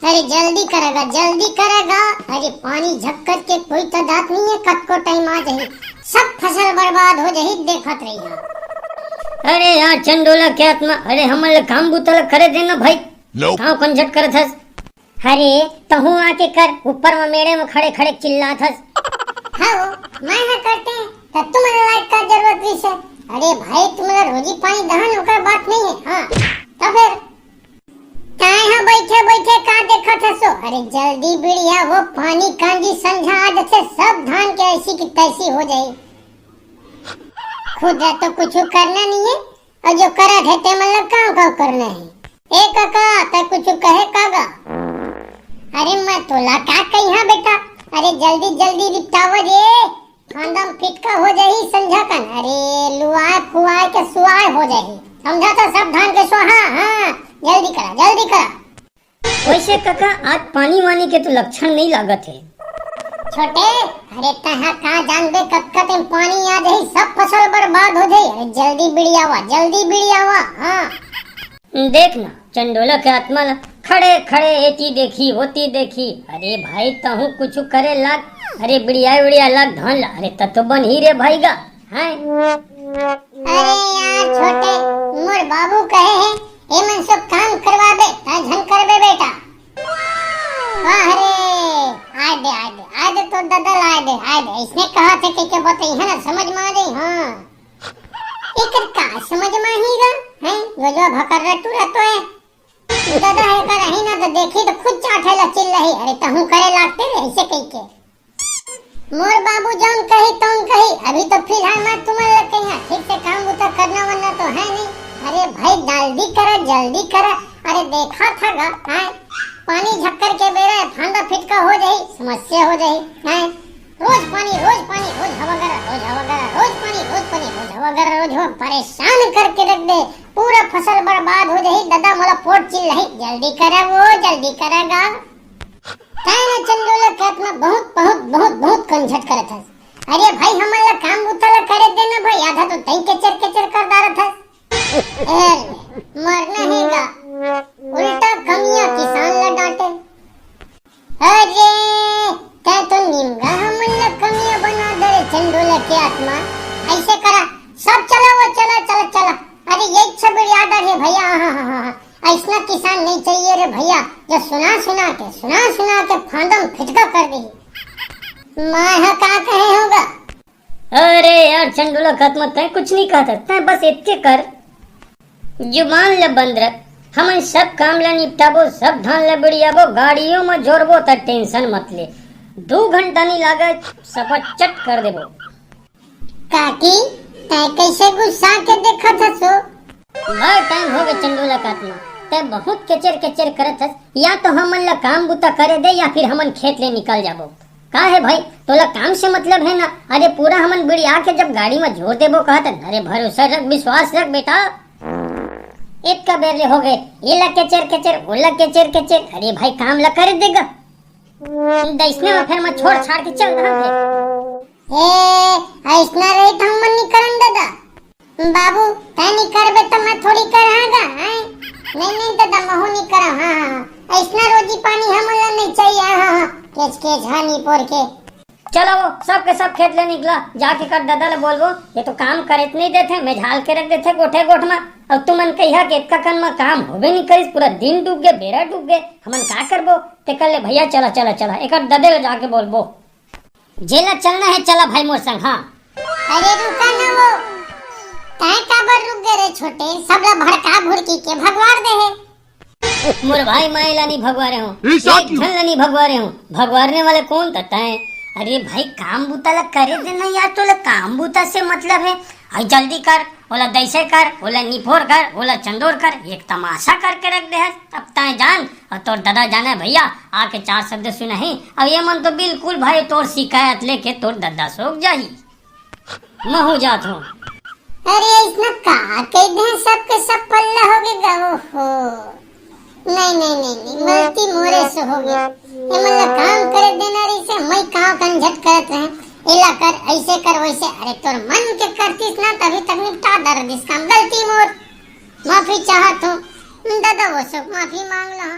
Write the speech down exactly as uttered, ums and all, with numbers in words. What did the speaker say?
अरे जल्दी करा गा, जल्दी करा गा। अरे पानी झक्कर के कोई तो दात नहीं है, कतको टाइम आ जाही, सब फसल बर्बाद हो जाही, देखत रही। अरे यार चंडोला के आत्मा, अरे हमन ला काम बुता ला करे देना भाई। No। काव कंझट करत हस? अरे तहूँ आके कर, ऊपर म मेड़े म खड़े खड़े चिल्लात हस। हाँ वो, मैं हा करते हैं, त तुमन ला का जरूरत रहिस हे? अरे भाई तुमन ला रोजी पानी दहन ओकर बात नहीं है। हाँ तो फिर ताय हा बैठे बैठे का देखत हसो? अरे जल्दी बिड़िया वो, पानी कांजी संझा आ जथे, सब धान के ऐसी की तैसी हो जाए। खुद ला तो कुछ करना नहीं है, अउ जो करत हे ते मन ला काव काव करना हे। ए कका, तैं कुछु कहे का गा? अरे मैं तोला का कहिहां बेटा, अरे जल्दी जल्दी निपटावा रे, फांदम फिटका हो जाही संझा कन। अरे लुआय फुआय के सुआय हो जाही, समझा था, सब धान के स्वाहा। हाँ जल्दी करा, जल्दी करा। वैसे कका, आज पानी वानी के तो लक्षण नहीं लागत हे। छोटे, अरे तैं हा का जानबे, कतका टाइम पानी आ जाही, सब फसल बर्बाद हो जाही। अरे जल्दी बिड़ियावा, जल्दी बिड़ियावा। हाँ। देख ना, चंडोला के आत्मा ला, खड़े खड़े एती देखी, ओती देखी। अरे भाई, तहूँ कुछु करे लाग, अरे बिड़िया बिड़िया लाग धान ला, अरे त तो बनही रे भाई गा। हैं? अरे यार छोटे, मोर बाबू कहे हे, एमन सब काम करवाबे, तैं झन करबे बेटा। वाह रे, आय दे, आय दे, आय दे, तोर ददा ला आय दे, आय दे, इसने कहा थे कि क्या बताई है ना, समझ में आ जाई। हाँ, एकर का समझ में ही गा, हैं? गजवा भकर रे टूरा तो है। ददा हे का रही ना तो देखी तो खुद चाटे ला चिल्लाही, अरे तहूँ करे लागते रे, ऐसे कही के। मोर बाबू जौन कही तौन कही, अभी तो फिलहाल मैं तुमन ला कहिहां, ठीक से काम बुता करना वरना तो है नहीं। अरे भाई जल्दी करा, जल्दी करा, अरे देखा था गा, हैं? पानी झक्कर के बेरा है, फांदा फिटका हो जाही, समस्या हो जाही, हैं? रोज पानी, रोज पानी, रोज हवा गरा, रोज हवा गरा, रोज पानी, रोज पानी, रोज हवा गरा, रोज हवा, परेशान करके रख दे, पूरा फसल बर्बाद हो जाही। ददा मोला पोट चिल्लाही, जल्दी करा वो, जल्दी करा गा। तैं ना चंडोला के आत्मा बहुत, बहुत, बहुत, बहुत कंझट करत हस। अरे भाई, हमन ला काम बुता ला करे देना भाई, आधा तो तैं केचर केचर कर डारत हस। ए, मरना ही गा। उल्टा कमिया किसान ला डांटे। अरे, तैं तो निमगा हमन ला कमिया बना दे रे चंडोला के आत्मा। ऐसे करा, सब चला वो, चला, चला, चला। अरे, ये सब याद आ रही है भैया, हाँ, हाँ, हाँ, हाँ। ऐसना किसान नहीं चाहिए रे भैया, जो सुना सुना के, सुना सुना के फांदम फिटका कर दे। मैं हा का कहे होगा? अरे यार चंडोला के आत्मा, तैं कुछ नहीं कहता, तैं बस इतके कर, जुबान ल बंद रख। हमन सब काम ल निपटाबो, सब धान ल बिड़ियाबो, गाड़ियों म जोरबो, त टेंशन मत ले। दू घंटा नहीं लागत, सफाचट कर देबो। काकी, तैं कैसे गुस्सा के देखत हसो? बड़ टाइम हो गए चंडोला के आत्मा, तैं बहुत केचर केचर करत हस। या तो हमन ला काम बुता करे दे या फिर हमन खेत ले निकल जाबो। का है भाई, तोला काम से मतलब है ना? अरे पूरा हमन बिड़िया के जब गाड़ी में जोर देबो कहत, अरे भरोसा रख, विश्वास रख बेटा। एक का बेर ले हो गए, ये ला केचर केचर, वो ला केचर केचर। अरे भाई काम ला करे देगा। दैसने में फिर मैं छोड़ छाड़ के चल रहा फिर। ए, ऐसना रही तो हमन नहीं करन दादा। बाबू, तैं नी करबे त मैं थोड़ी करहां गा, हैं? नहीं, नहीं, त महू नी करव, हाँ, हाँ, हाँ। अइसना रोजी पानी हमन ला नहीं चाहिए, हाँ, हाँ, हाँ। केच, केच, हाँ, नी पोर के। चलो, वो सब के सब खेत ले निकला, जाके कर ददा ले बोलबो, ये तो काम करे नहीं देथे, मेझाल के रख देथे गोठे गोठ मा। अब तुमन कहिया के एतका कन मा काम होबे नहीं करिस, पूरा दिन डूब गे, बेरा डूब गे, हमन का करबो? ते कर ले भैया, चला, चला, चला, एकर ददे ले जाके बोलबो। जेला चलना है, चला भाई मोर संग, हाँ। अरे रुका ना वो, तैं काबर रुक गए रे छोटे, सब ला भड़का भुड़की के भगवार दे है। मोर भाई, मैं ला नहीं भगवा रहे हूँ, ये साथ एक क्यों? झन ला नहीं भगवा रहे हूँ, भगवारने वाले कौन त तैं? अरे भाई, काम बुता ला करे देना यार, तोला काम बुता से मतलब है। आई जल्दी कर, ओला दैसे कर, ओला निफोर कर, ओला चंदोर कर, एक तमाशा करके रख दे है। अब तैं जान, अउ तोर ददा जाने भैया, आके चार शब्द सुनाही। अब ये मन तो बिल्कुल भाई तोर शिकायत लेके तोर ददा सोक जाही। महू जात हूँ। अरे, इसमें का कह दे, सबके सब पल्ला हो गए गा, ओहो। नहीं, नहीं, नहीं, नहीं, गलती मोरे से हो गया। ये मतलब काम करे देना रही से, मैं कहाँ कंझट करत रहे। एला कर, ऐसे कर, वैसे। अरे, तोर मन के करतीस ना, तभी तक निपटा दर दिस काम। गलती मोर, माफी चाहत हूँ। दादा, वो सब माफी मांग ला।